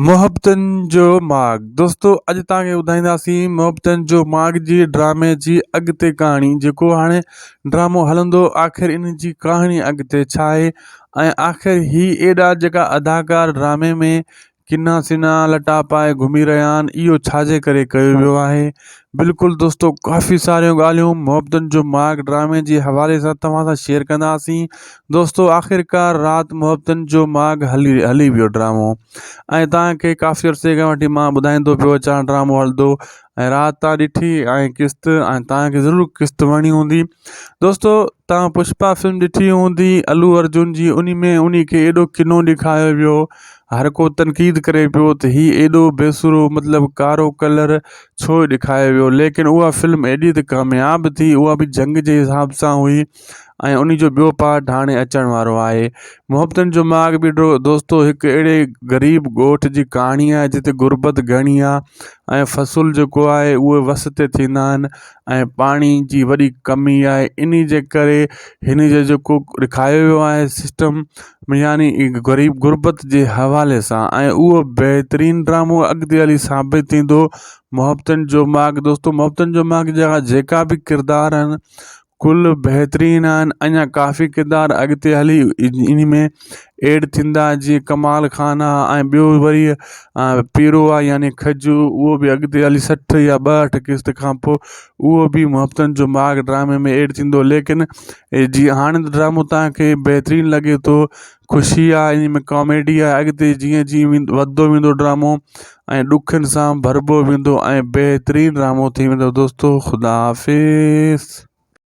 محبتن جو ماڳ دوستو اڄ توهان کي ٻڌائينداسين محبتن جو ماڳ جي ڊرامي جي اڳتي ڪهاڻي جيڪو هاڻي ڊرامو هلندو آخر ان جي ڪهاڻي اڳتي ڇا آهي ۽ آخر هي ايڏا جيڪا اداڪار ڊرامي ۾ ڪنا سنا لٽا پائي گهمي رهيا آهن اهو ڇا جي ڪري ڪيو ويو آهي بلڪل دوستو ڪافي ساريون ڳالهيون محبتن جو ماڳ ڊرامي جي حوالي سان توهان سان شيئر ڪنداسين دوستو آخرڪار رات محبتن جو ماڳ هلي هلي ويو ڊرامو ۽ توهان کي ڪافي عرصي کان وٺي مان ٻڌائيندو پيو اچان ڊرامو هلندو ۽ رات تان ڏٺي ۽ قسط ۽ توهان کي ضرور قسط وڻي هوندي دوستو توهان پشپا فلم ڏٺي هوندي الو ارجن جي انهي ۾ انهي کي ايڏو ڪنو ڏيکاريو ويو هر ڪو تنقيد ڪري پيو ته هي ايڏو بي سرو مطلب ڪارو ڪلر ڇو ڏيکاريو ويو ليڪن اها فلم ايڏي ته ڪامياب ٿي اها به جنگ جي حساب سان هئي ۽ انهي جو ٻيو پارٽ هاڻي اچڻ وارو آهي محبتن جو ماڳ به دوستو هڪ اهڙي غريب ڳوٺ جي ڪهاڻي آهي جتي غربت گهڻي آهي ۽ فصل جيڪو آهي اهي وس تي ٿيندا آهن ۽ پاڻي جي وڏي ڪمي آهي انهي جي ڪري هن جو جيڪو ڏيکاريو ويو آهي سسٽم يعني غريب غربت جي حوالي سان ۽ اهو بهترين ڊرامو اڳتي هلي ثابت ٿيندو محبتن جو ماڳ دوستو محبتن جو ماڳ جا جيڪا به ڪردار آهن ڪل بهترين آهن اڃا ڪافي ڪردار اڳتي هلي انهي ۾ ايڊ ٿيندا جيئن ڪمال خان آ ۽ ٻيو وري پيرو آ يعني کجو اهو به اڳتي هلي 60 يا 62 قسط کان پوء اهو به محبتن جو ماڳ ڊرامي ۾ ايڊ ٿيندو ليڪن جي هاڻي ته ڊرامو توهان کي بهترين لڳي ٿو خوشي آ ان ۾ ڪاميڊي آ اڳتي جيئن جيئن وڌندو ويندو ڊرامو ۽ ڏکن سان ڀربو ويندو ۽ بهترين ڊرامو ٿي ويندو دوستو خدا حافظ.